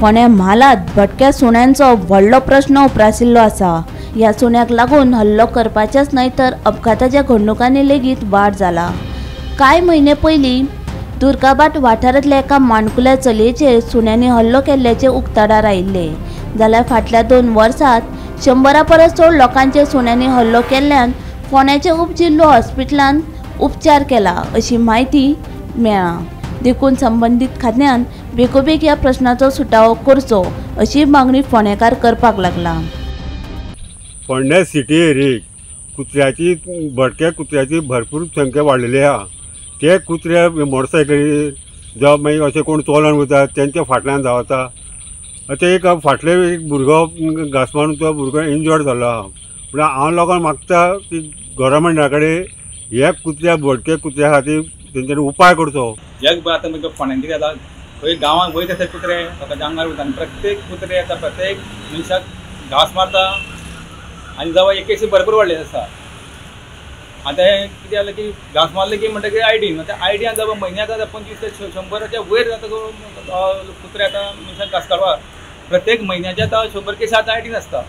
फोंड्या म्हालांत भटक्या सुण्यांचो व्हडलो प्रश्न उप्रासिल्लो आसा। ह्या सुण्याक लागून हल्लो करपाचेच न्हय तर अपघाताच्या घडणुकांनी लेगीत वाड जाला। कांय म्हयने पयलीं दुर्गाबाट वाठारांतल्या एका माणकुल्या चलयेचेर सुण्यांनी हल्लो केल्ल्याचें उक्ताडार आयिल्लें। जाल्यार फाटल्या 2 वर्सांत 100 परस चड लोकांचेर सुण्यांनी हल्लो केल्ल्यान फोंड्याच्या उपजिल्लो हॉस्पिटलांत उपचार केला अशी म्हायती मेळ्ळा। देखून संबंदीत खात्यान बेगोबेग ह्या प्रश्नाचो सुटावो करचो अशी मागणी फोंडेकार करपाक लागला। फोंड्या सिटी एरियेक कुत्र्याची भटक्या कुत्र्याची भरपूर संख्या वाडलेली आहा। ते कुत्रे मोटरसायकली जावं मागीर अशें कोण चलोन वता तेंच्या फाटल्यान धांवता। आतां एक फाटले एक भुरगो घांस मारून तो भुरगो इंजर्ड जाल्लो आहा। पूण हांव लोकांक मागता की गव्हर्मेंटा कडेन ह्या कुत्र्या भटक्या कुत्र्या खातीर तेंच्यांनी उपाय करचो। जगभर आतां म्हणजे फोंड्यांत कितें जाता, खंय गांवांत वयता थंय कुत्रे लोकांच्या आंगार वयता आनी प्रत्येक कुत्रे आतां प्रत्येक मनशाक घांस मारता आनी जावं एक केसी भरपूर वाडलेली आसा। आतां हें कितें जालें की घांस मारलें की म्हणटकीर आयडीन, आतां आयडियान जावं म्हयन्याक आतां 25 ते 100 वयर आतां कुत्रे आतां मनशाक घांस काडपाक प्रत्येक म्हयन्याचे आतां 100 केसी आतां आयडीन आसता।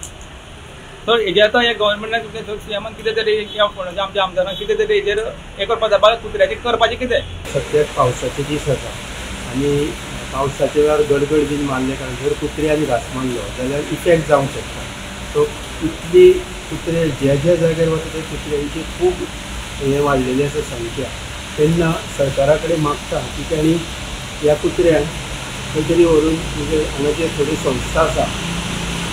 सो हेजेर आतां हे गव्हर्मेंटान सीएमान कितें तरी किंवा फोंड्याच्या आमच्या आमदारान कितें तरी हेजेर हें करपाक जाय, कुत्र्याचें करपाचें कितें। सद्याक पावसाचे दीस आसा आनी पावसाच्या वेळार गडगड बीन मारले कारण जर कुत्र्यान घांस मारलो जाल्यार इफेक्ट जावंक शकता। सो इतली कुत्रे ज्या ज्या जाग्यार वता ते कुत्र्यांची खूब हें वाडलेली आसा संख्या। तेन्ना सरकारा कडेन मागता की तांणी ह्या कुत्र्यांक खंय तरी व्हरून म्हणजे हांगा जे थोड्यो संस्था आसा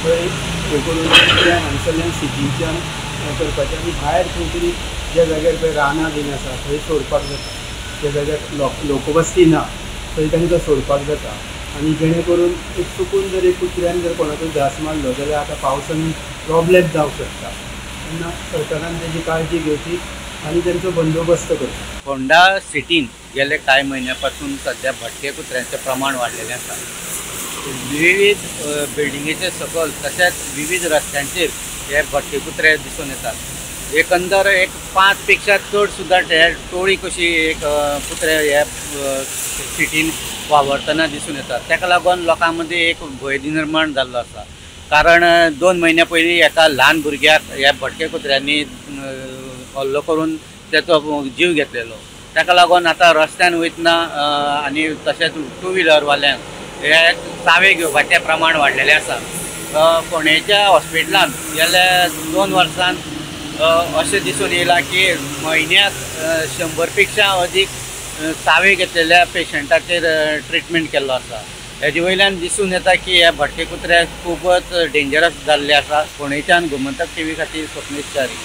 थंय हें करून कुत्र्यांक हांगसरल्यान सिटीच्यान हें करपाचें आनी भायर खंय तरी ज्या जाग्यार पळय रानां बीन आसा थंय सोडपाक जाता, ज्या जाग्यार लोकवस्ती ना थंय तांकां सोडपाक जाता। आनी जेणे करून एक चुकून जर एक कुत्र्यान जर कोणाकूय घांस मारलो जाल्यार आतां पावसान प्रॉब्लेम जावंक शकता। तेन्ना सरकारान तेजी काळजी घेवची आनी तेंचो बंदोबस्त करचो। फोंडा सिटीन गेले कांय म्हयन्या पासून सद्या भटके कुत्र्यांचें प्रमाण वाडलेलें आसा। विविध बिल्डिंगेचे सकयल तशेंच विविध रस्त्यांचेर हे भटके कुत्रे दिसून येतात। एकंदर एक 5 पेक्षा चड सुद्दां हे टोळी कशी एक कुत्रे हे सिटीन वावरतना दिसून येतात। ताका लागून लोकां मदीं एक भंय निर्माण जाल्लो आसा। कारण 2 म्हयन्या पयलीं एका ल्हान भुरग्याक ह्या भटके कुत्र्यांनी हल्लो करून तेचो जीव घेतलेलो। ताका लागून आतां रस्त्यान वयतना आनी तशेंच 2 व्हिलरवाल्यांक हे चावे घेवपाचें प्रमाण वाडलेलें आसा। फोंडेच्या हॉस्पिटलांत गेल्या 2 वर्सांत अशें दिसून येयलां की म्हयन्याक 100 पेक्षा अदीक चावे घेतलेल्या पेशंटाचेर ट्रिटमेंट केल्लो आसा। हेजे वयल्यान दिसून येता की हे भटके कुत्रे खूबच डेंजरस जाल्ले आसा। फोंडेच्यान गोमंतक टीव्ही खातीर स्वप्नेश च्यारी।